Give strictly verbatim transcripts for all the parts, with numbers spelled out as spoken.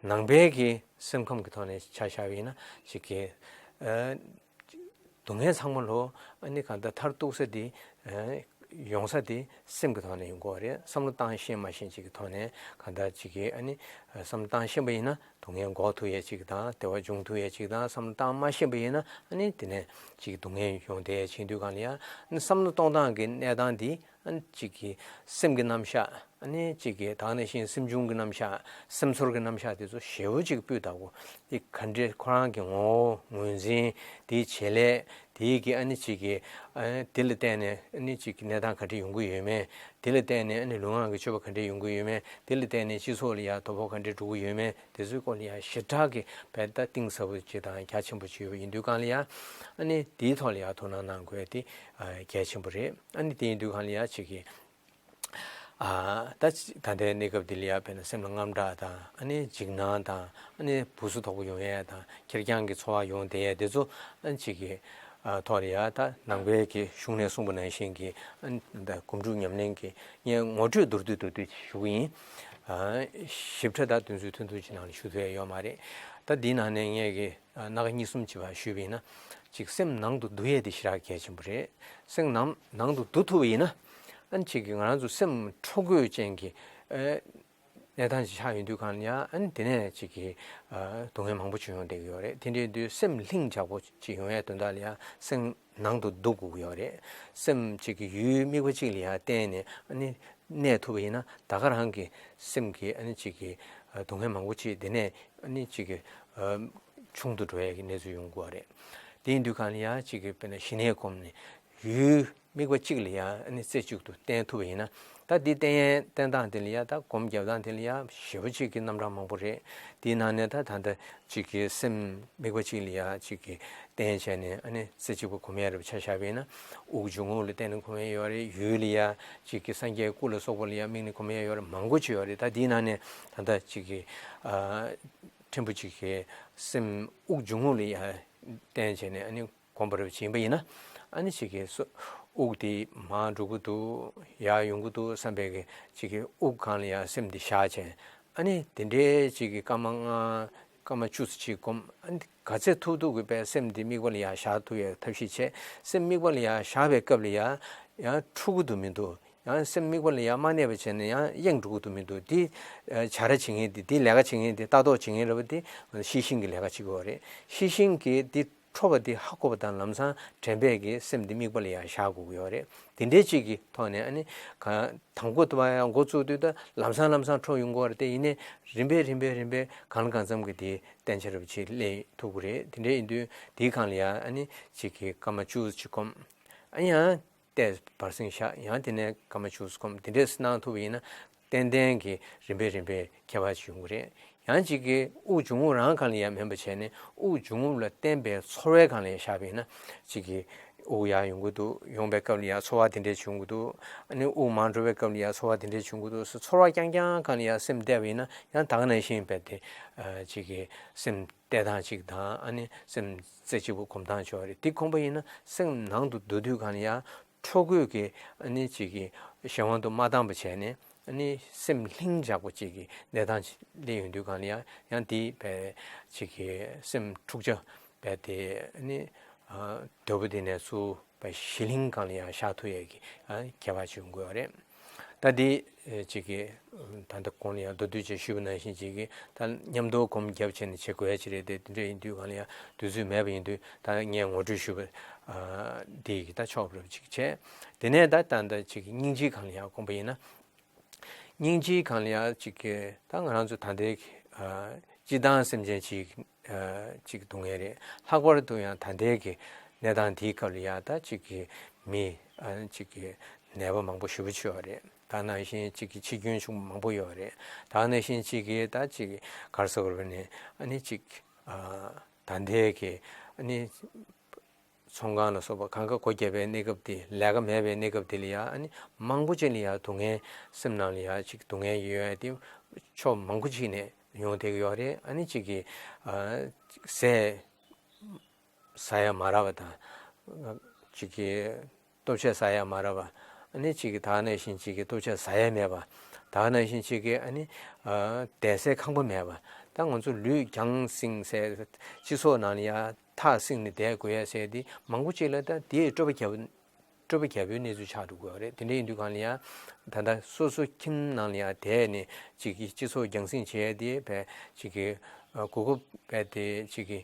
ནང་པའི་གི་སེམས་ཁམས་ཀྱི་ཐོག་ནས་ཆ་བཞག་པ་ཡིན་ན་ཅིག་གི་ཨ་སྡུག་བསྔལ་ཚང་མ་ལོ་ཨ་ནི་གང་ལྟར་མཐར་གཏུགས་ས་དེ་ཨ་ཡོང་ས་དེ་སེམས་ཀྱི་ཐོག་ནས་ཡོང་གི་ཡོད་རེད། བསམ་བློ་བཏང་ཤེས་མ་ཤེས་ཅིག་གི་ཐོག་ནས་གང་ལྟར་ཅིག་གི་ཨ་ནི་བསམ་བློ་བཏང་ཤེས་པ་ཡིན་ན་སྡུག་བསྔལ་འགོག་ཐུབ་ཡས་ཅིག་དང་བདེ་བ་འབྱུང་ཐུབ་ཡས་ཅིག་དང་། བསམ་བློ་བཏང་མ་ཤེས་པ་ཡིན་ན་ཨ་ནི་དེ་ནས་ཅིག་སྡུག་བསྔལ་ཡོང་བསྡད་ཡས་ཅིག་འདུག་གང་ལ་ཡ། ཨ་ནི་བསམ་བློ་གཏོང་སྟངས་ཀྱི་གནས་སྟངས་འདི་ཨ་ནི་གཅིག་གི་སེམས་ཀྱི་རྣམ་གཞག་ཨ་ནི་གཅིག་གི་ད་ག་ནང་བཞིན་སེམས་བྱུང་གི་རྣམ་གཞག་སེམས་ཚོར་གྱི་རྣམ་གཞག་དེ་ཚོ་ཞེ་པོ་ཅིག་སྤུས་དག་པོ་དེ་ག་འདྲས་ཁོ་རང་གི་ངོ་བོ་ངོས་འཛིན་དེའི་བྱེད་ལས་དེའི་གི་ཨ་ནི་གཅིག་གི་ཨ་ནི་དེ་ལ་བརྟེན་ནས་ཨ་ནི་གཅིག་གི་གནས་སྟངས་ག་འདྲས་ཡོང་གི་ཡོད་མེད། དེ་ལ་བརྟེན་ནས་ཨ་ནི་ལུས་ངག་གི་སྤྱོད་པ་ག་འདྲས་ཡོང་གི་ཡོད་མེད། དེ་ལ་བརྟེན་ནས་སྤྱི་ཚོགས་ལ་ཡ་དོ་ཕོག་ག་འདྲས་འགྲོ་གི་ཡོད་མེད། དེ་ཚོའི་སྐོར་ལ་ཡ་ཞེ་དྲག་གི་བལ་ད་གཏིང་ཟབ་པོ་ཅིག་དང་རྒྱ་ཆེན་པོ་ཅིག་ཡོད་པ་ཡིན་དུས་གང་ལ་ཡ་ཨ་ནི་དེའི་ཐོག་ལ་ཡ་དོ་སྣང་གནང་དགོས་དེ་ཨ་གལ་ཆེན་པོ་རེད། ཨ་ནི་དེ་ཡིན་དུས་གང་ལ་ཡ་ཅིག་གི་ཨ་ད་ད་ལྟའི་གནས་སྐབས་འདི་ལ་ཡ་དཔེར་ན་སེམས་ལ་དངངས་སྐྲག་དང་ཨ་ནི་འཇིགས་སྣང་དང་ཨ་ནི་སྦུག་སུབ་དོག་པོ་ཡོང་ཡས་དང་ཁེར་རྐྱང་གི་ཚོར་བ་ཡོང་བསྡད་ཡས་དེ་ཚོ་ཨ་ནི་གཅིག་གི་ཨ་ཐོག་ལ་ཡ་ད་ནང་པའི་གི་གཞུང་ནས་གསུངས་པ་ནང་བཞིན་གྱི་ཨ་ནི་ད་སྒོམ་སྒྲུབ་ཉམས་ལེན་གྱི་ངས་ངོ་སྤྲོད་མདོར་བསྡུས་མདོར་བསྡུས་ཞུ་གི་ཡིན། ཨ་ཞིབ་ཕྲ་ད་དུས་ཚོད་ཐུང་ཐུང་ཅིག་ནང་ལ་ཞུ་ཐུབ་ཡས་ཡོད་མ་རེད། ད་འདིའི་ནང་ནས་ངས་གི་ཨ་སྣ་ཁ་གཉིས་གསུམ་ཅིག་བ་ཞུས་པ་ཡིན་ན་ཅིག་སེམས་ནང་དུ་བསྡུ་ཡས་དེ་ཞེ་དྲག་གལ་ཆེན་པོ་རེད། སེམས་ནང་ནང་དུ་བསྡུ་ཐུབ་པ་ཡིན་ན་ཨ་ནི་ཅིག་གི་ང་རང་ཚོ་སེམས་འཕྲོ་རྒོད་ཅན་གྱི་ཨ་གནས་སྟངས་ཅིག་ཆགས་ཡོང་དུས་གང་ལ་ཡང་ཨ་ནི་དེ་ནས་ཅིག་གི་ཨ་སྡུག་བསྔལ་མང་པོ་བྱུང་ཡོང་བསྡད་ཀྱི་ཡོད་རེད། དེ་འདྲའི་དུས་སེམས་ལྷིང་འཇགས་པོ་ཅིག་ཡོང་ཡས་དོན་དག་ལ་ཡང་སེམས་ནང་དུ་བསྡུ་དགོས་ཀྱི་ཡོད་རེད། སེམས་ཅིག་གི་ཡུལ་དམིགས་པ་ཅིག་ལ་ཡང་བརྟེན་ནས་ཨ་ནི་གནས་ཐུབ་པ་ཡིན་ན་ད་ག་རང་གི་སེམས་ཀྱི་ཨ་ནི་ཅིག་གི་ཨ་སྡུག་བསྔལ་མང་པོ་ཅིག་དེ་ནས་ཨ་ནི་ཅིག་གི་ཨ་ཆུང་དུ་འགྲོ་ཡས་ཀྱི་གནས་ཚུལ་ཡོང་གི་ཡོད་རེད། དེ་ཡིན་དུས་གང་ལ་ཡང་ཅིག་གི་དཔེར་ན་ཞི་གནས་སྒོམ་ནས་ཡུལ་དམིགས་པ་གཅིག་ལ་ཡང་ཨ་ནི་རྩེ་གཅིག་ཏུ་བརྟེན་ཐུབ་པ་ཡིན་ན། ད་འདི་བརྟེན་ཡས་བརྟེན་སྟངས་དེ་ལ་ཡང་ད་སྒོམ་རྒྱབ་སྟངས་དེ་ལ་ཡང་ཞེ་པོ་གཅིག་གི་རྣམ་གྲངས་མང་པོ་རེད། དེའི་ནང་ནས་ད་ད་ལྟ་གཅིག་གི་སེམས་དམིགས་པ་གཅིག་ལ་ཡང་གཅིག་གི་བརྟེན་བྱས་ནས་ཨ་ནི་རྩེ་གཅིག་པུ་སྒོམ་ཡས་རེད་པ། ཆ་བཞག་པ་ཡིན་ན་དབུགས་འབྱུང་རྔུབ་ལ་བརྟེན་ནས་སྒོམ་ཡས་ཡོད་རེད། ཡུལ་ལ་ཡང་གཅིག་གི་སངས་རྒྱས་སྐུ་ལ་སོགས་པ་ལ་ཡང་དམིགས་ནས་སྒོམ་ཡས་ཡོད་རེད། མང་པོ་ཅིག་ཡོད་རེད། ད་དེའི་ནང་ནས་ད་ལྟ་གཅིག་གི་ཨ་ཕྲན་བུ་གཅིག་གི་སེམས་དབུགས་འབྱུང་རྔུབ་ལ་ཡང་བརྟེན་བྱས་ནས་ཨ་ནི་གོམས་པ་རེ་བྱིན་པ་ཡིན་ན། ཨ་ནི་གཅིག་གི་སོ་དབུགས་དེ་མར་འགྲོ་གི་འདུག་ཡར་ཡོང་གི་འདུག་བསམ་པའི་གི་གཅིག་གི་དབུགས་སྒང་ལ་ཡང་སེམས་དེ་བཞག་བྱས། ཨ་ནི་དེ་འདྲའི་གཅིག་གི་སྐར་མ་ལྔ་སྐར་མ་བཅུ་ཙམ་ཅིག་སྒོམ། ཨ་ནི་ག་ཚད་ཐུབ་ཐུབ་ཀྱི་པའི་སེམས་དེ་དམིགས་པ་ལ་ཡང་བཞག་ཐུབ་ཡའི་ཐབས་ཤེས་བྱས། སེམས་དམིགས་པ་ལ་ཡང་བཞག་པའི་སྐབས་ལ་ཡང་ཡང་འཁྲུག་གི་འདུག་མི་འདུག་ཡང་སེམས་དམིགས་པ་ལ་ཡང་མ་གནས་པ་བྱས་ནས་ཡང་གཡེང་འགྲོ་གི་འདུག་མི་འདུག་དེ་ཨ་བྱ་ར་བྱེད་མཁན་དེ་དེ་ལས་ཀ་བྱེད་མཁན་དེ་ལྟ་རྟོག་བྱེད་མཁན་རེད་པ། དེ་ཤེས་བཞིན་གྱི་ལས་ཀ་བྱེད་དགོས་པ་རེད། ཤེས་བཞིན་གྱིས་དེ་འཕྲོ་བ་དེ་ཧ་གོ་བ་དང་ལམ་སང་དྲན་པས་ཀྱི་སེམས་དེ་དམིགས་པ་ལ་ཡང་བཞག་དགོས་ཀྱི་ཡོད་རེད། དེ་འདྲའི་གཅིག་གི་ཐོག་ནས་ཨ་ནི་ག་དང་པོ་དུ་བ་ཡང་འགོ་བཙུགས་དུས་ད་ལམ་སང་ལམ་སང་འཕྲོ་ཡོང་གི་ཡོད་རེད། དེ་ཡིན་ནའི་རིམ་པས་རིམ་པས་རིམ་པས་གང་ལ་གང་འཚམ་གྱི་དེ་བརྟན་ཆ་རེ་བ་ཅིག་སླེབས་ཐུབ་ཀྱི་རེད། དེ་འདྲའི་ཡིན་དུས་དེའི་སྒང་ལ་ཡང་ཨ་ནི་གཅིག་གི་སྐར་མ་བཅུ་ཙམ་ཅིག་སྒོམ། ཨ་ནི་ཡང་། ཏོག་ཙམ་བར་གསེང་བཞག་ཡང་དེ་ནས་སྐར་མ་བཅུ་གསུམ་དེ་འདྲས་གནང་ཐུབ་པ་ཡིན་ན་ཏན་ཏན་གྱི་རིམ་པས་རིམ་པས་ཁྱད་པར་ཅིག་ཡོང་གི་རེད། ཡང་གཅིག་གིས་དབུགས་འབྱུང་རྔུབ་རང་སྒང་ལ་ཡང་མིན་པ་བྱས་ནས་དབུགས་འབྱུང་རྔུབ་ལ་བརྟེན་པའི་ཚོར་བའི་སྒང་ལ་ཡང་བཞག་པ་ཡིན་ན་གཅིག་གིས་དབུགས་ཡར་ཡོང་གི་འདུག་ཡོང་པའི་སྐབས་ལ་ཡང་ཚོར་བ་དེ་འདྲས་བྱུང་གི་འདུག་ཨ་ནི་དབུགས་མར་འགྲོ་བའི་སྐབས་ལ་ཡང་ཚོར་བ་དེ་འདྲས་བྱུང་གི་འདུག་ཚོར་བ་རྐྱང་རྐྱང་སྒང་ལ་ཡང་སེམས་གཏད་པ་ཡིན་ན་ཡང་ད་ག་ནང་བཞིན་རྦད་དེ་གཅིག་གིས་སེམས་གཏད་སྟངས་གཅིག་དང་ཨ་ནི་སེམས་རྩེ་གཅིག་པུ་སྒོམ་སྟངས་ཅིག་ཡོད་རེད། དེ་སྒོམ་པ་ཡིན་ན་སེམས་ནང་དུ་བསྡུ་དུས་སྒང་ལ་ཡང་འཕྲོ་རྒོད་ཀྱི་ཨ་ནི་གཅིག་གི་གཞན་དབང་དུ་མ་བཏང་བ་བྱས་ནས་ཨ་ནི་སེམས་ལྷིང་འཇགས་པོ་གཅིག་གི་གནས་སྟངས་ཅིག་སླེབས་ཡོང་དུས་སྒང་ལ་ཡང་ཡང་དེ་བས་གཅིག་གི་སེམས་འཁྲུག་ཆ་བས་དེ་ཨ་ནི་དོད་པོ་དེ་ནས་ཚུར་བས་གཞི་གླིང་སྒང་ལ་ཡང་བཞག་ཐུབ་ཡས་ཀྱི་ཨ་ཁྱད་པར་ཅིག་ཡོང་གི་ཡོད་རེད། ད་འདི་ཨེ་གཅིག་གི་ད་ལྟ་གོང་ལ་ཡང་མདོར་བསྡུས་ཅིག་ཞུས་པ་ནང་བཞིན་གཅིག་གི་ད་མཉམ་དུ་སྒོམ་རྒྱབ་བྱས་ནས་བྱེད་དགོས་ཡ་ཅིག་རེད་དེ། དེ་འདྲ་ཡིན་དུས་སྒང་ལ་ཡང་དུས་ཚོད་མེད་པ་ཡིན་དུས་ད་ངས་ངོ་སྤྲོད་ཞུས་པ་ཨ་འདི་གི་ད་ཆོག་པ་རེད་ཅིག་བྱས། དེ་ནས་ད་ད་ད་གཅིག་གི་སྙིང་རྗེའི་སྒང་ལ་ཡང་སྒོམ་པ་ཡིན་ན། སྙིང་རྗེའི་སྒང་ལ་ཡང་གཅིག་གི་ད་ང་རང་ཚོ་ད་ལྟའི་གི་ཨ་སྤྱིར་བཏང་སེམས་ཅན་གཅིག་ཨ་གཅིག་སྡུག་བསྔལ་རེད། ལྷག་པར་དུ་ཡང་ད་ལྟའི་གི་གནས་སྟངས་འདིའི་སྐབས་ལ་ཡང་ད་གཅིག་གི་མི་ཨ་གཅིག་གི་ནད་པ་མང་པོ་ཞེ་པོ་ཅིག་ཡོད་རེད། ད་ནང་བཞིན་གཅིག་གི་འཆི་སྐྱོན་བྱུང་བ་མང་པོ་ཡོད་རེད། ད་ནང་བཞིན་གཅིག་གི་ད་གཅིག་གི་ག་རེ་ཟེར་དགོས་རེད་ནི་ཨ་ནི་གཅིག་ཨ་ད་ལྟའི་གི་ཨ་ནི་ཚོང་ཁང་ལ་སོགས་པ་གང་ག་སྒོ་བརྒྱབ་པའི་གནས་སྐབས་དེ། ལས་ཀ་མེད་པའི་གནས་སྐབས་དེ་ལ་ཡང་ཨ་ནི་མང་པོ་ཅིག་ལ་ཡང་སྡུག་བསྔལ་སེམས་ནང་ལ་ཡང་ཅིག་སྡུག་བསྔལ་ཡོད་ཡ་དེ་ཕྱོགས་མང་པོ་ཅིག་ནས་ཡོང་བསྡད་ཀྱི་ཡོད་རེད། ཨ་ནི་ཅིག་གི་ཨ་ཟས་ཟ་ཡ་མ་རག་པ་དང་། ཅིག་གི་ལྟོ་ཆས་ཟ་ཡ་མ་རག་པ། ཨ་ནི་ཅིག་གི་ད་ག་ནང་བཞིན་ཅིག་གི་ལྟོ་ཆས་ཟ་ཡ་མེད་པ། ད་ག་ནང་བཞིན་ཅིག་གི་ཨ་ནི་ཨ་བསྡད་སའི་ཁང་པ་མེད་པ། ད་ ད་ང་ཚོ་ལུས་རྒྱང་བསྲིངས་ཟེར། སྤྱི་ཚོགས་ནང་ལ་ཡང་ཐག་བསྲིངས་ནས་བསྡད་དགོས་ཡ་ཟེར་དེ་མང་པོ་ཅིག་ལ་ད་དེའི་སྤྲོས་པ་རྒྱབ། སྤྲོས་པ་རྒྱབ་པའི་གནས་ཚུལ་ཆགས་འགྲོ་གི་ཡོད་རེད། དེ་འདྲ་ཡིན་དུས་གང་ལ་ཡང་ད་ལྟ་སོ་སོ་ཁྱིམ་ནང་ལ་ཡང་བསྡད་ནས་ཅིག་གི་སྤྱི་ཚོགས་རྒྱང་སྲིང་བྱས་དེ་བས་ཅིག་གི་གོ་སྐབས་བས་དེ་ཅིག་གི་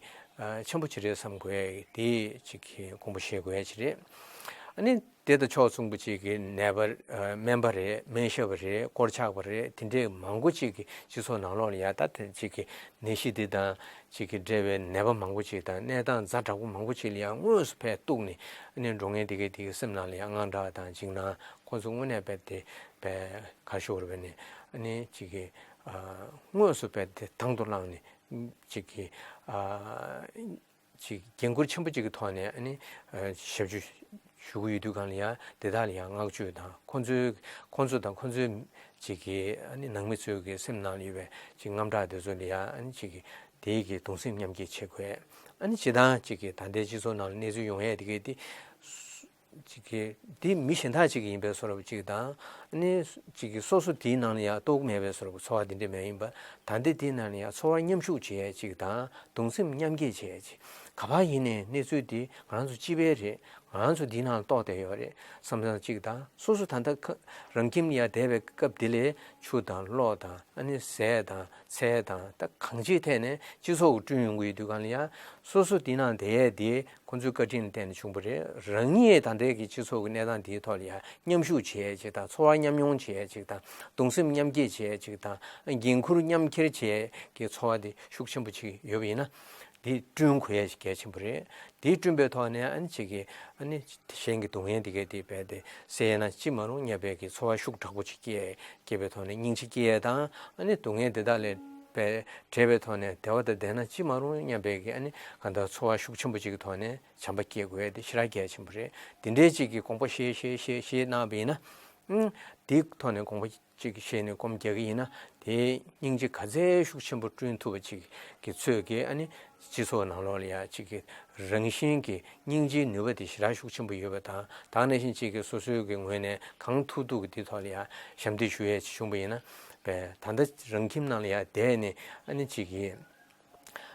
ཆེན་པོ་ཅིག་རེད་བསམ་དགོས་དེ་ཅིག་གི་དགོངས་པ་བཞེས་དགོས་ཡ་ཅིག་རེད། ཨ་ནི་དེ་དང་ཕྱོགས་མཚུངས་པ་ཅིག་གི་ནད་པ་སྨན་པ་རེད། སྨན་ཞབས་པ་རེད། སྐོར་ཆགས་པ་རེད། དེ་འདྲའི་མང་པོ་ཅིག་གི་སྤྱི་ཚོགས་ནང་ལོགས་ལ་ཡང་ད་དེ་ཅིག་གི་ནད་གཞི་དེ་དང་ཅིག་གི་འབྲེལ་བའི་ནད་པ་མང་པོ་ཅིག་དང་གནས་སྟངས་ཛ་དྲག་པོ་མང་པོ་ཅིག་ལ་ཡང་དངོས་སུ་ཕེབས་གཏུགས་ནས་ཨ་ནི་འགྲོ་མཁན་དེ་གའི་དེ་གའི་སེམས་ནང་ལ་ཡང་དངངས་སྐྲག་དང་འཇིགས་སྣང་ཁོང་ཚོ་དངོས་གནས་དཔེ་དེ་དཔེ་གར་ཤོར་བས་ནས་ཨ་ནི་ཅིག་གི་དངོས་སུ་དཔེ་དེ་དང་དུ་བླངས་ནས་ཅིག་གི་ཅིག་འགན་ཁུར་ཆེན་པོ་ཅིག་གི་ཐོག་ནས་ཨ་ནི་ཞབས་ཞུ་ཞུ་གི་ཡོད་དུས་གང་ལ་ཡང་དེ་དག་ལ་ཡང་བསྔགས་བརྗོད་དང་ཁོང་ཚོའི་ཁོང་ཚོ་དང་ཁོང་ཚོའི་ཅིག་གི་ཨ་ནི་ནང་མི་ཚོའི་གི་སེམས་ནང་ལ་ཡོད་པའི་ཅིག་དངངས་སྐྲག་དེ་ཚོ་ལ་ཡང་ཨ་ནི་ཅིག་གི་དེའི་གི་གདུང་སེམས་མཉམ་སྐྱེད་བྱེད་དགོས། ཨ་ནི་སྤྱིར་བཏང་ཅིག་གི་ད་ལྟའི་སྤྱི་ཚོགས་ནང་ལ་གནས་ཚུལ་ཡོང་ཡས་དེ་གའི་དེ་ཅིག་གི་དེ་མི་གཞན་དག་ཅིག་ཡིན་པའི་བཟོ་འདྲ་ཅིག་དང་ཨ་ནི་ཅིག་གི་སོ་སོ་དེའི་ནང་ལ་ཡང་གཏོགས་མེད་པའི་བཟོ་འདྲ་ཚོར་བ་དེ་འདྲ་མེད་ཡིན་པ། ད་ལྟའི་དེའི་ནང་ལ་ཡང་ཚོར་བ་མཉམ་ཞུགས་བྱེད་ཡས་ཅིག་དང་གདུང་སེམས་མཉམ་སྐྱེད་བྱེད་ཡས་ཅིག་ག་པར་ཡིན་ནའི་གནས་ཚུལ་དེ་ང་རང་ཚོ་སྤྱི་པའི་རེད། ང་རང་ཚོ་འདིའི་ནང་ལ་གཏོགས་བསྡད་ཡོད་རེད་བསམ་བསམ་ཅིག་དང་སོ་སོ་ད་ལྟ་ཁ་རང་ཁྱིམ་ལ་ཡང་བསྡད་པའི་སྐབས་འདི་ལས་ཆུ་དང་གློག་དང་ཨ་ནི་ཟས་དང་ཚལ་དང་ད་གང་ཅིའི་ཐད་ནས་སྤྱི་ཚོགས་ཀྱི་བསྐྲུན་ཡོང་གི་ཡོད་དུས་གང་ལ་ཡང་སོ་སོ་འདིའི་ནང་བསྡད་ཡས་དེ་ཁོང་ཚོའི་བཀའ་དྲིན་ལ་བརྟེན་ནས་བྱུང་བ་རེད། རང་ཉིད་ད་ལྟའི་གི་སྤྱི་ཚོགས་ཀྱི་གནས་སྟངས་འདིའི་ཐོག་ལ་ཡང་མཉམ་ཞུགས་བྱེད་ཡས་ཅིག་དང་ཚོར་བ་མཉམ་མྱོང་བྱེད་ཡས་ཅིག་དང་གདུང་སེམས་མཉམ་སྐྱེད་བྱེད་ཡས་ཅིག་དང་འགན་ཁུར་མཉམ་འཁྱེར་བྱེད་ཡས་ཀྱི་ཚོར་བ་དེ་ཤུགས་ཆེན་པོ་ཅིག་ཡོད་པ་ཡིན་ན། དེ་བསྐྲུན་དགོས་ཡ་ཞིག་གལ་ཆེན་པོ་རེད། དེ་བསྐྲུན་པའི་ཐོག་ནས་ཨ་ནི་ཅིག་གིས་ཨ་ནི་གཞན་གྱི་སྡུག་བསྔལ་དེ་གས་དེ་རྦད་དེ་སེལ་ན་ཅི་མ་རུང་སྙམ་པའི་གི་ཚོར་བ་ཤུགས་དྲག་པོ་ཅིག་སྐྱེས་སྐྱེས་པའི་ཐོག་ནས་སྙིང་རྗེ་སྐྱེས་ཡ་དང་ཨ་ནི་སྡུག་བསྔལ་དེ་དག་ལས་རྦད་བྲལ་བའི་ཐོག་ནས་བདེ་བ་དང་ལྡན་ན་ཅི་མ་རུང་སྙམ་པའི་གི་ཨ་ནི་གང་ལྟར་ཚོར་བ་ཤུགས་ཆེན་པོ་ཅིག་གི་ཐོག་ནས་བྱམས་པ་སྐྱེ་དགོས་ཡ་དེ་ཞེ་དྲག་གལ་ཆེན་པོ་རེད། དེ་འདྲའི་ཅིག་གི་དགོངས་པ་བཞེས་བཞེས་བཞེས་བཞེས་གནང་བ་ཡིན་ན། ཨང་། དེའི་ཐོག་ནས་དགོངས་པ་ཅིག་བཞེས་ནས་སྒོམ་རྒྱག་གི་ཡིན་ན་དེའི་སྙིང་རྗེ་ག་ཚད་ཤུགས་ཆེན་པོ་བསྐྲུན་ཐུབ་པ་ཅིག་གི་ཚོད་ཀྱིས་ཨ་ནི་སྤྱི་ཚོགས་ནང་ལོགས་ལ་ཡ་ཅིག་གི་རང་བཞིན་གྱི་སྙིང་རྗེའི་ནུས་པ་དེ་ཞེ་དྲག་ཤུགས་ཆེན་པོ་ཡོད་པ་དང་ད་ག་ནང་བཞིན་ཅིག་གི་སོ་སོའི་གི་ངོས་ནས་གང་ཐུབ་ཐུབ་ཀྱི་དེའི་ཐོག་ལ་ཡ་ཞབས་འདེགས་ཞུ་ཡས་ཅིག་བྱུང་པ་ཡིན་ན་པས་ད་ལྟ་རང་ཁྱིམ་ནང་ལ་ཡ་བསྡད་ནས་ཨ་ནི་ཅིག་གི་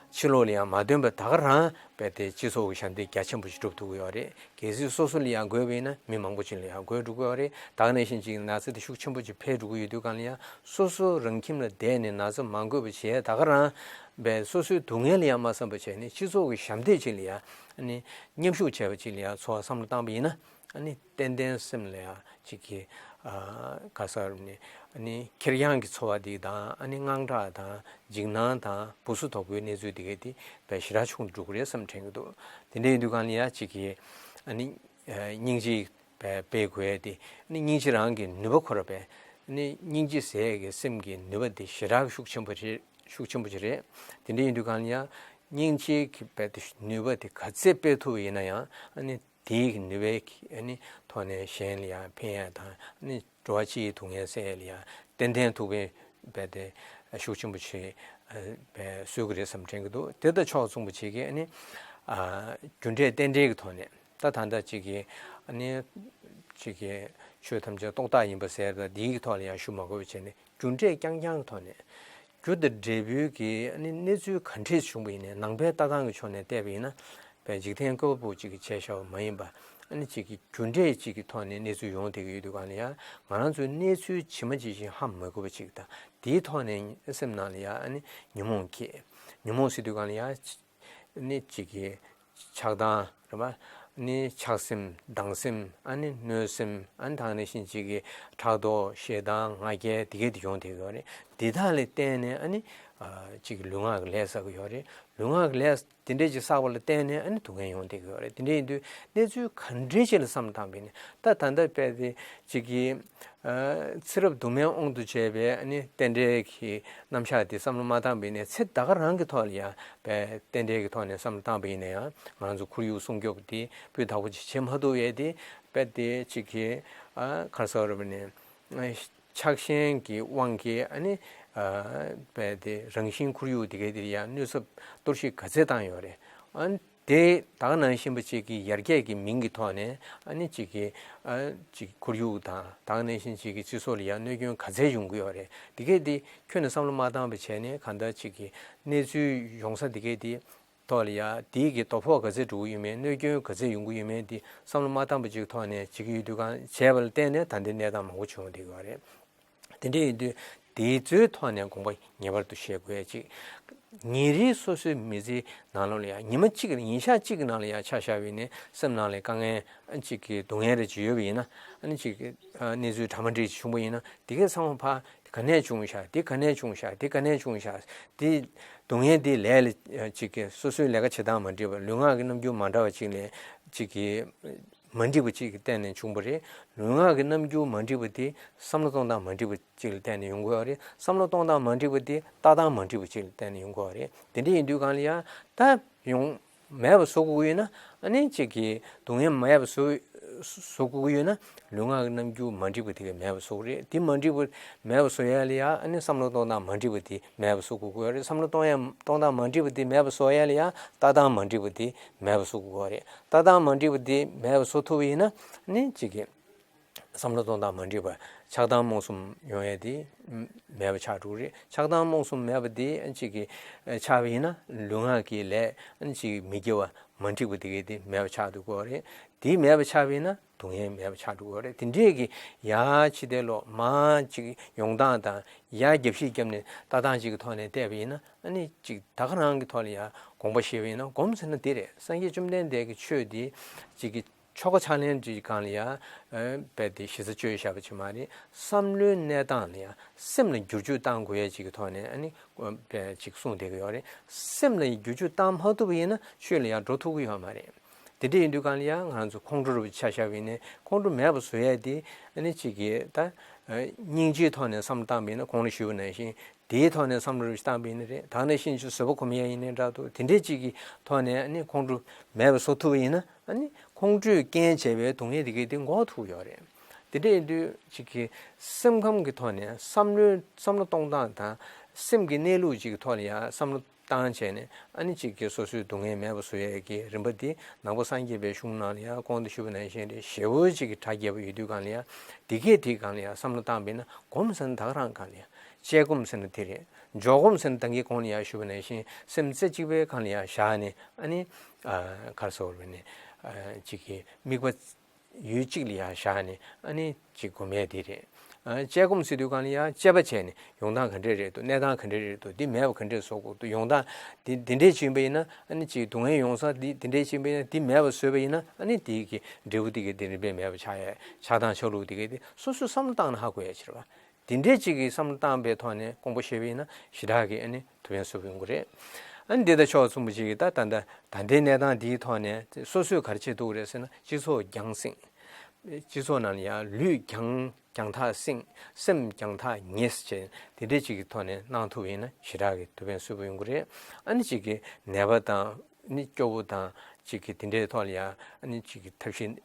ཕྱི་ལོགས་ལ་ཡང་མ་ཐོན་པར་ད་ག་རང་རྦད་དེ་སྤྱི་ཚོགས་ཀྱི་ཞབས་འདེགས་རྒྱ་ཆེན་པོ་ཞིག་སྒྲུབ་ཐུབ་ཀྱི་ཡོད་རེད། གལ་སྲིད་སོ་སོ་ལ་ཡང་དགོས་པ་ཡིན་ན་མི་མང་པོ་ཅིག་ལ་ཡང་དགོས་འགྲོ་གི་ཡོད་རེད། ད་ག་ནང་བཞིན་ཅིག་ན་ཚ་དེ་ཤུགས་ཆེན་པོ་ཅིག་འཕེལ་འགྲོ་གི་ཡོད་དུས་གང་ལ་ཡང་སོ་སོ་རང་ཁྱིམ་ལ་བསྡད་ནས་ན་ཚ་མ་འགོས་པ་བྱས་ད་ག་རང་རྦད་སོ་སོའི་སྡུག་བསྔལ་ལ་ཡང་མ་བསམ་པ་བྱས་ནས་སྤྱི་ཚོགས་ཀྱི་ཞབས་འདེགས་ཅིག་ལ་ཡང་ཨ་ནི་མཉམ་ཞུགས་བྱས་པ་ཅིག་ལ་ཡང་ཚོར་བ་བསམ་བློ་བཏང་པ་ཡིན་ན། ཨ་ནི་ཏན་ཏན་སེམས་ལ་ཡང་ཅིག་གི་ཨ་ག་ས་རུ་ནི་ཨ་ནི་ཁེར་རྐྱང་གི་ཚོར་བ་འདི་དང་ཨ་ནི་དངངས་སྐྲག་དང་འཇིགས་སྣང་དང་སྦུ་སུ་དོག་པོའི་གནས་ཚུལ་འདི་གས་དེ་བས་ཞེ་དྲག་ཆུང་དུ་འགྲོ་གི་རེད་བསམ་དྲན་གྱི་འདུག་དེ་འདྲ་ཡིན་དུས་གང་ལ་ཡང་ཅིག་གི་ཨ་ནི་སྙིང་རྗེ་བས་སྤེལ་དགོས་ཡ་དེ་ཨ་ནི་སྙིང་རྗེ་རང་གི་ནུས་པ་ཁོ་ར་བས་ཨ་ནི་སྙིང་རྗེ་ཟེར་ཡ་གི་སེམས་ཀྱི་ནུས་པ་དེ་ཞེ་དྲག་ཤུགས་ཆེན་པོ་རེད། ཤུགས་ཆེན་པོ་ཅིག་རེད། དེ་འདྲ་ཡིན་དུས་གང་ལ་ཡང་སྙིང་རྗེ་གི་བས་དེ་ནུས་པ་དེ་ག་ཚད་སྤེལ་ཐུབ་པ་ཡིན་ན་ཡང་ཨ་ནི། དེའི་ནུས་པའི་ཨ་ནི་ཐོག་ནས་གཞན་ལ་ཡང་ཕན་ཡ་དང་ཨ་ནི་འགྲོ་བ་སྤྱིའི་སྡུག་བསྔལ་སེལ་ཡ་ལ་ཡང་ཏན་ཏན་ཐུགས་ཕན་རྦད་དེ་ཤུགས་ཆེན་པོ་ཞིག་རྦད་གསོས་ཀྱི་རེད་བསམ་དྲན་གྱི་འདུག་དེ་དང་ཕྱོགས་མཚུངས་པ་བྱེད་ཀྱི་ཨ་ནི་རྒྱུ་འབྲས་རྟེན་འབྲེལ་གྱི་ཐོག་ནས་ད་ད་ལྟ་ཅིག་གི་ཨ་ནི་ཅིག་གི་ཆོས་ཐམས་ཅད་རྟོག་བཏགས་ཡིན་པ་ཟེར་ད་འདིའི་གི་ཐོག་ལ་ཡང་ཞུ་མ་དགོས་པ་བྱས་ནས། རྒྱུ་འབྲས་རྐྱང་རྐྱང་གི་ཐོག་ནས། རྒྱུ་དང་འབྲས་བུའི་གི་ཨ་ནི་གནས་ཚུལ་ག་འདྲས་བྱུང་བ་ཡིན་ནའི་ནང་པའི་ལྟ་སྟངས་ཀྱི་ཕྱོགས་ནས་བལྟས་པ་ཡིན་ན། བས་འཇིག་རྟེན་བཀོད་པ་པོ་གཅིག་གིས་བྱས་བཞག་པ་མ་ཡིན་པ། ཨ་ནི་གཅིག་གི་རྒྱུ་འབྲས་གཅིག་གི་ཐོག་ནས་གནས་ཚུལ་ཡོང་བསྡད་ཀྱི་ཡོད་དུས་གང་ལ་ཡང་ང་རང་ཚོའི་གནས་ཚུལ་ཇི་མ་ཇི་བཞིན་ཧ་མ་གོ་བ་གཅིག་དང་དེའི་ཐོག་ནས་སེམས་ནང་ལ་ཡང་ཨ་ནི་ཉོན་མོངས་སྐྱེས། ཉོན་མོངས་ཟེར་དུས་གང་ལ་ཡང་། ནི་གཅིག་གི་ཆགས་སྡང་རེད་པ། ནི་ཆགས་སེམས་སྡང་སེམས་ཨ་ནི་གནོད་སེམས་ཨ་ནི་ད་ག་ནང་བཞིན་གཅིག་གི་ཕྲག་དོག་ཞེ་སྡང་ང་རྒྱལ་དེ་གས་དེ་ཡོང་བསྡད་ཀྱི་ཡོད་རེད། དེ་དག་ལ་བརྟེན་ནས་ཨ་ནི་གཅིག་གི་ལུས་ངག་གི་ལས་བསགས་ཀྱི་ཡོད་རེད། ལུས་ངག་གི་ལས་དེ་འདྲས་ཅིག་བསགས་པ་ལ་བརྟེན་ནས་ཨ་ནི་སྡུག་བསྔལ་ཡོང་བསྡད་ཀྱི་ཡོད་རེད། དེ་འདྲས་ཡིན་དུས་གནས་ཚུལ་ག་འདྲས་ཅིག་ལ་བསམ་བློ་བཏང་བ་ཡིན་ན་ད་ད་ལྟ་དཔེ་དེ་གཅིག་གི་ཚེ་རབས་སྡུག་བསྔལ་དབང་དུ་བྱས་པའི་ཨ་ནི་རྟེན་འབྲེལ་གྱི་རྣམ་གཞག་དེ་བསམ་བློ་མ་བཏང་བ་ཡིན་ནའི་ཚེ་ད་ག་རང་གི་ཐོག་ལ་ཡང་པའི་རྟེན་འབྲེལ་གྱི་ཐོག་ནས་བསམ་བློ་བཏང་བ་ཡིན་ན་ཡང་ང་ཚོ་ཁོར་ཡུག་སྲུང་སྐྱོབ་དེ་སྤུས་དག་པོ་ཅིག་བྱེད་མ་ཐུབ་ཡས་དེ་དཔེ་དེ་གཅིག་གི་ཨ་ག་རེ་ཟེར་བ་རེད་ནས་ཆགས་ཞེན་གྱི་དབང་གིས་ཨ་ནི་ཨ་དཔེ་དེ་རང་བཞིན་ཁོར་ཡུག་དེ་གའི་དེ་ཡང་གནོད་ཚབས་གཏོར་བཤིག་ག་ཚད་བཏང་ཡོད་རེད། ཨ་ནི་ དེ་ད་ག་ནང་བཞིན་པ་ཅིག་གི་ཡར་རྒྱས་ཀྱི་མིང་གི་ཐོག་ནས་ཨ་ནི་ཅིག་གི་ཨ་ཅིག་ཁོར་ཡུག་དང་ད་ག་ནང་བཞིན་ཅིག་གི་སྤྱི་ཚོགས་ལ་ཡང་གནོད་སྐྱོན་ག་ཚད་ཡོང་གི་ཡོད་རེད། དེ་གས་དེ་ཁྱོན་ནས་བསམ་བློ་མ་བཏང་བ་བྱས་ནས་གང་ལྟར་ཅིག་གི་གནས་ཚུལ་ཡོང་ས་དེ་གས་དེ་ཐོག་ལ་ཡང་དེའི་གི་དོ་ཕོག་ག་ཚད་འགྲོ་གི་ཡོད་མེད། གནོད་སྐྱོན་ག་ཚད་ཡོང་གི་ཡོད་མེད་དེ་བསམ་བློ་མ་བཏང་བ་ཅིག་ཐོག་ནས་ཅིག་གི་ཡོད་དུས་གང་བྱས་པ་ལ་བརྟེན་ནས་ད་ལྟའི་གནས་སྟངས་མང་པོ་བྱུང་བསྡད་ཡོད་རེད། དེ་འདྲ་ཡིན་དུས་དེ་ཚོའི་ཐོག་ནས་དགོངས་པ་ངེས་པར་དུ་བཞེས་དགོས་ཅིག་ཉིན་རེའི་སོ་སོའི་མི་ཚེའི་ནང་ལོགས་ལ་ཡང་ཉི་མ་གཅིག་ཉིན་ཞག་གཅིག་གི་ནང་ལ་ཡང་ཆ་བཞག་པ་ཡིན་ན་སེམས་ནང་ལ་དཀའ་ངལ་ཅིག་གི་སྡུག་བསྔལ་རེ་ཅིག་ཡོད་པ་ཡིན་ན་ཨ་ནི་ཅིག་གནས་ཚུལ་འདྲ་མི་འདྲ་ཅིག་བྱུང་པ་ཡིན་ན་དེ་གའི་ཚང་མ་ཕར་ག་ནས་བྱུང་ཤག་དེ་ག་ནས་བྱུང་ཤག་དེ་ག་ནས་བྱུང་ཤག་དེ་སྡུག་བསྔལ་དེ་ལས་ལ་ཅིག་གི་སོ་སོའི་ལས་ཀ་བྱེད་སྟངས་མ་འགྲིག་པ། ལུས་ངག་གི་རྣམ་འགྱུར་མ་འདྲ་བ་ཅིག་ལས་ཅིག་གི་མ་འགྲིག་པ་ཅིག་གི་སྟེང་ནས་བྱུང་བ་རེད། ལུས་ངག་གི་རྣམ་འགྱུར་མ་འགྲིག་པ་དེ་བསམ་བློ་གཏོང་སྟངས་མ་འགྲིག་པ་ཅིག་ལ་བརྟེན་ནས་ཡོང་གི་ཡོད་རེད། བསམ་བློ་གཏོང་སྟངས་མ་འགྲིག་པ་དེ་ལྟ་སྟངས་མ་འགྲིག་པ་ཅིག་ལ་བརྟེན་ནས་ཡོང་གི་ཡོད་རེད། དེ་འདྲ་ཡིན་དུས་གང་ལ་ཡང་ད་ཡོང་མེད་པ་བཟོ་དགོས་ཀྱི་ཡོད་ན་ཨ་ནི་ཅིག་གི་སྡུག་བསྔལ་མེད་པ་བཟོ་བཟོ་དགོས་ཀྱི་ཡོད་ན་ལུས་ངག་གི་རྣམ་འགྱུར་མ་འགྲིག་པ་དེ་ག་མེད་པ་བཟོ་དགོས་རེད། དེ་མ་འགྲིག་པ་མེད་པ་བཟོ་ཡ་ལ་ཡང་ཨ་ནི་བསམ་བློ་གཏོང་སྟངས་མ་འགྲིག་པ་དེ་མེད་པ་བཟོ་དགོས་ཀྱི་ཡོད་རེད། བསམ་བློ་གཏོང་ཡ་གཏོང་སྟངས་མ་འགྲིག་པ་དེ་མེད་པ་བཟོ་ཡ་ལ་ཡང་ལྟ་སྟངས་མ་འགྲིག་པ་དེ་མེད་པ་བཟོ་དགོས་ཀྱི་ཡོད་རེད། ལྟ་སྟངས་མ་འགྲིག་པ་དེ་མེད་པ་བཟོ་ཐུབ་པ་ཡིན་ན་ཨ་ནི་ཅིག་གི་བསམ་བློ་གཏོང་སྟངས་མ་འགྲིག་པ་ཆགས་སྡང་རྨོངས་གསུམ་ཡོང་ཡས་དེ་མེད་པ་ཆགས་འགྲོ་གི་རེད། ཆགས་སྡང་རྨོངས་གསུམ་མེད་པ་དེ་ཨ་ཅིག་གི་ཆགས་པ་ཡིན་ན་ལུས་ངག་གི་ལས་ཨ་ཅིག་མི་དགེ་བ་མ་འགྲིག་པ་དེ་གས་དེ་མེད་པ་ཆགས་འགྲོ་གི་རེད། དེ་མེད་པ་ཆགས་པ་ཡིན་ན་སྡུག་བསྔལ་མེད་པ་ཆགས་འགྲོ་གི་རེད། དེ་འདྲས་ཀྱི་ཡ་ཕྱི་དེ་ལོ་མ་ཅིག་ཡོང་སྟངས་དང་ཡ་རྒྱབ་བཤིག་བརྒྱབ་ནས་ལྟ་སྟངས་ཅིག་གི་ཐོག་ནས་བལྟས་པ་ཡིན་ན་ཨ་ནི་ཅིག་ད་ག་རང་གི་ཐོག་ལ་ཡ་དགོངས་པ་བཞེས་པ་ཡིན་ན་སྒོམ་ཟེར་ན་དེ་རེད། སངས་རྒྱས་བཅོམ་ལྡན་འདས་ཀྱི་ཆོས་དེ་ཅིག་གི་ཆོ་ག་ཕྱག་ལེན་གྱི་སྒང་ལ་ཡང་རྦད་དེ་གཞི་རྩ་བཅོས་བཞག་པ་ཅིག་མ་རེད། བསམ་བློའི་གནས་སྟངས་ལ་ཡང་སེམས་ལ་བསྒྱུར་བཅོས་བཏང་དགོས་ཡ་ཅིག་གི་ཐོག་ནས་ཨ་ནི་རྦད་ཅིག་གསུངས་བསྡད་ཀྱི་ཡོད་རེད། སེམས་ལ་བསྒྱུར་བཅོས་བཏང་མ་ཐུབ་པ་ཡིན་ན་ཆོས་ལ་ཡང་འགྲོ་ཐུབ་ཀྱི་ཡོད་མ་རེད། དེ་འདྲ་ཡིན་དུས་གང་ལ་ཡང་ང་ཚོ་ཁོང་ཁྲོ་རུ་ཆ་བཞག་པ་ཡིན་ནའི་ཁོང་ཁྲོ་མེད་པ་བཟོ་ཡ་དེ་ཨ་ནི་ཅིག་གི་ད་སྙིང་རྗེའི་ཐོག་ནས་བསམ་བློ་བཏང་པ་ཡིན་ན་གོང་ལ་ཞུས་པ་ནང་བཞིན་དེའི་ཐོག་ནས་བསམ་བློ་རུ་བཏང་པ་ཡིན་ན་རེད། ད་ནང་བཞིན་ཅིག་བཟོད་པ་སྒོམ་ཡ་ཡིན་ནའི་འདྲ་འདུག་དེ་འདྲའི་ཅིག་གི་ཐོག་ནས་ཨ་ནི་ཁོང་ཁྲོ་མེད་པ་བཟོ་ཐུབ་པ་ཡིན་ན། ཨ་ནི་ཁོང་ཁྲོས་རྐྱེན་བྱས་པའི་སྡུག་བསྔལ་དེ་གའི་དེ་འགོག་ཐུབ་ཡོད་རེད། དེ་འདྲ་ཡིན་དུས་ཅིག་གི་སེམས་ཁམས་ཀྱི་ཐོག་ནས་བསམ་བློའི་བསམ་བློ་གཏོང་སྟངས་དང་སེམས་ཀྱི་གནས་ལུགས་ཅིག་གི་ཐོག་ལ་ཡང་བསམ་བློ་བཏང་བྱས་ནས་ཨ་ནི་ཅིག་གི་སོ་སོའི་སྡུག་བསྔལ་མེད་པ་བཟོ་ཡས་ཀྱི་རིམ་པ་འདི་ནང་པ་སངས་རྒྱས་པའི་གཞུང་ནང་ལ་ཡང་གོང་དུ་ཞུས་པ་ནང་བཞིན་རེད། ཞེ་བོ་ཅིག་གི་གྲ་རྒྱས་པ་ཡོད་དུས་གང་ལ་ཡང་དེ་གས་དེའི་སྒང་ལ་ཡང་བསམ་བློ་བཏང་པས་ན་སྒོམ་ཟེར་ན་ད་ག་རང་སྒང་ལ་ཡང་དཔྱད་སྒོམ་ཟེར་ན་དེ་རེད། འཇོག་སྒོམ་ཟེར་ན་ད་གིན་གོང་ལ་ཡང་ཞུས་པ་ནང་བཞིན་སེམས་རྩེ་གཅིག་པའི་སྒང་ལ་ཡང་བཞག་ནས་ཨ་ནི་ག་རེ་ཟེར་དགོས་རེད་ནས་ཅིག་གི་དམིགས་པ་ཡུལ་གཅིག་ལ་ཡང་བཞག་ནས་ཨ་ནི་ཅིག་སྒོམ་ཡས་དེ་རེད། ཨ་དཔྱད་སྒོམ་ཟེར་དུས་གང་ལ་ཡང་དཔྱད་པ་བྱས་ནས་ཡོང་སྟངས་ག་འདྲས་རེད་འདུག་གནས་སྟངས་ག་འདྲས་རེད་འདུག་འདི་མེད་པ་ག་འདྲས་བཟོ་དགོས་འདུག་ཡོང་སྟངས་འདི་འདི་འདྲས་བྱུང་བ་ཡིན་ན་ཨ་ནི་ཅིག་སྡུག་བསྔལ་ཡོང་ས་འདི་འདི་འདྲས་བྱུང་བ་ཡིན་ན་འདི་མེད་པ་བཟོས་པ་ཡིན་ན་ཨ་ནི་དེའི་གི་འབྲས་བུ་དེ་གི་དེ་རིམ་པས་མེད་པ་ཆགས་ཡས་ཆགས་སྟངས་ཆགས་ལུགས་དེ་གི་དེ་སོ་སོས་བསམ་བློ་བཏང་ན་ཧ་གོ་ཡས་ཕྱིར་བ། དེ་འདྲས་ཅིག་གི་བསམ་བློ་བཏང་པའི་ཐོག་ནས་དགོངས་པ་བཞེས་པ་ཡིན་ན་ཞེ་དྲག་གི་ཨ་ནི་ཐུགས་ཕན་གསོས་པ་ཡོང་གི་རེད། ཨ་ནི་འདི་དང་ཕྱོགས་མཚུངས་པ་ཅིག་གི་ད་ད་ལྟ་ད་ལྟའི་གནས་སྟངས་འདིའི་ཐོག་ནས་སོ་སོས་ག་རེ་བྱེད་ཐུབ་ཀྱི་རེད་ཟེར་ན་སྤྱི་ཚོགས་རྒྱང་སྲིང་། སྤྱི་ཚོགས་ནང་ལ་ཡང་ལུས་རྒྱང་རྒྱང་ཐག་སྲིང་། སེམས་རྒྱང་ཐག་ཉེ་ཟེར་བྱས་དེ་འདྲས་ཅིག་གི་ཐོག་ནས་གནང་ཐུབ་ཡིན་ན་ཞེ་དྲག་གི་ཐུགས་ཕན་གསོས་པ་ཡོང་གི་རེད། ཨ་ནི་ཅིག་གི་ནད་པ་དང་ནི་སྐྱོ་བོ་དང་ཅིག་གི་དེ་འདྲའི་ཐོག་ལ་ཡང་ཨ་ནི་ཅིག་གི་ཐབས་ཤེས་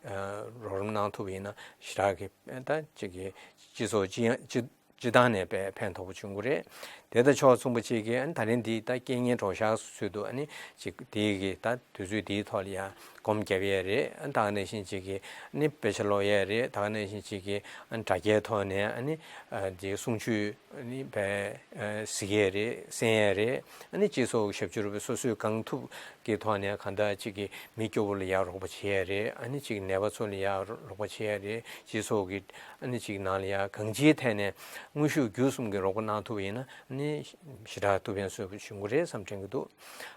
རོགས་རམ་གནང་ཐུབ་ཡིན་ན་ཞེ་དྲག་གི་ད་ཅིག་གི་སྤྱི་ཚོགས་སྤྱི་ཡང་སྤྱི་སྤྱི་བཏང་ནས་དཔེ་ཕན་ཐོགས་པོ་བྱུང་གི་རེད། དེ་དང་ཕྱོགས་མཚུངས་པ་ཅིག་གིས་ཨ་ནི་ད་རིང་འདི་ད་རྐྱེན་ངན་གྲོགས་ཤར་ཚུལ་དུ་ཨ་ནི་ཅིག་དེའི་གི་ད་དུས་ཚོད་དེའི་ཐོག་ལ་ཡང་སྒོམ་རྒྱབ་ཡས་རེད། ཨ་ད་ག་ནང་བཞིན་ཅིག་གིས་ཨ་ནི་དཔེ་ཆ་ཀློག་ཡས་རེད། ད་ག་ནང་བཞིན་ཅིག་གིས་ཨ་ནི་དྲ་རྒྱའི་ཐོག་ནས་ཨ་ནི་དེ་གསུང་ཆོས་ཨ་ནི་དཔེ་གཟིགས་ཡས་རེད། གསན་ཡས་རེད། ཨ་ནི་སྤྱི་ཚོགས་ཞབས་ཞུ་རུ་སོ་སོས་གང་ཐུབ་ཀྱི་ཐོག་ནས་གང་ལྟར་ཅིག་གིས་མི་སྐྱོ་བོ་ལ་ཡང་རོགས་པ་བྱེད་ཡས་རེད། ཨ་ནི་ཅིག་ནད་པ་ཚོ་ལ་ཡང་རོགས་པ་བྱེད་ཡས་རེད། སྤྱི་ཚོགས་ཀྱི་ཨ་ནི་ཅིག་ནང་ལ་ཡང་གང་ཅིའི་ཐད་ནས་དངོས་ཤུགས་བརྒྱུད་གསུམ་གྱི་རོགས་པ་གནང་ཐུབ་པ་ཡིན་ན་ཨ་ནི་ཞེ་དྲག་ཐུགས་ཕན་གསོས་པ་བྱུང་གི་རེད་བསམ་དྲན་གྱི་འདུག་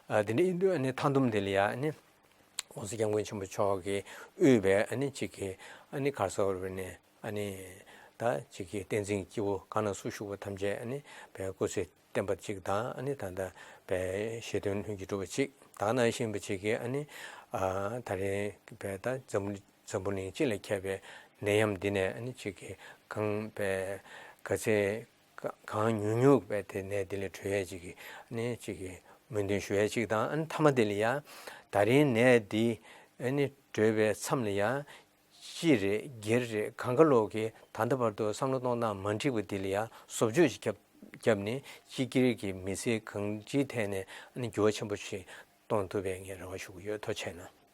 ཨ་དེ་འདྲ་ཡིན་དུས་ཨ་ནི་མཐའ་སྡོམ་དེ་ལ་ཡང་ཨ་ནི་༸གོང་ས་༸སྐྱབས་མགོན་ཆེན་པོ་མཆོག་གིས་དབུས་པའི་ཨ་ནི་ཅིག་གི་ཨ་ནི་ག་རེ་ཟེར་དགོས་རེད་ནས་ཨ་ནི་ད་ཅིག་གི་བསྟན་འཛིན་སྐྱེས་བུ་གང་ན་སུ་བཞུགས་པ་ཐམས་ཅད་ཨ་ནི་བའི་སྐུ་ཚེ་བརྟན་པ་ཅིག་དང་ཨ་ནི་ད་ལྟ་བའི་བཞེད་དོན་ལྷུན་གྱིས་གྲུབ་པ་ཅིག་ད་ག་ནང་བཞིན་པ་ཅིག་གིས་ཨ་ནི་ཨ་ད་རེས་བའི་ད་འཛམ་བུ་འཛམ་བུ་གླིང་སྤྱི་ལ་ཁྱབ་པའི་ནད་ཡམས་འདི་ནས་ཨ་ནི་ཅིག་གི་གང་བའི་ག་ཚད་གང་ཉུང་ཉུང་བའི་དེ་ནད་འདི་ལས་གྲོལ་ཡས་ཅིག་གི་ཨ་ནི་ཅིག་གི་སྨོན་འདུན་ཞུ་ཡས་ཅིག་དང་ཨ་ནི་མཐའ་མ་དེ་ལ་ཡང་ད་རིང་ནད་འདི་ཨ་ནི་གྲོལ་བའི་མཚམས་ལ་ཡང་། སྤྱི་རེད་སྒེར་རེད་གང་ག་ལོག་གིས་ད་ལྟ་བར་དུ་བསམ་བློ་གཏོང་སྟངས་མ་འགྲིག་པ་འདི་ལ་ཡང་བཟོ་བཅོས་ཤིག་བརྒྱབ་བརྒྱབ་ནས་སྤྱི་སྒེར་གྱི་མི་ཚེ་གང་ཅིའི་ཐད་ནས་ཨ་ནི་འགྱུར་བ་ཆེན་པོ་ཞིག་ གཏོང་ཐུབ་པའི་ངས་རེ་བ་ཞུ་གི་ཡོད། ཐུགས་རྗེ་ཆེ་གནང་།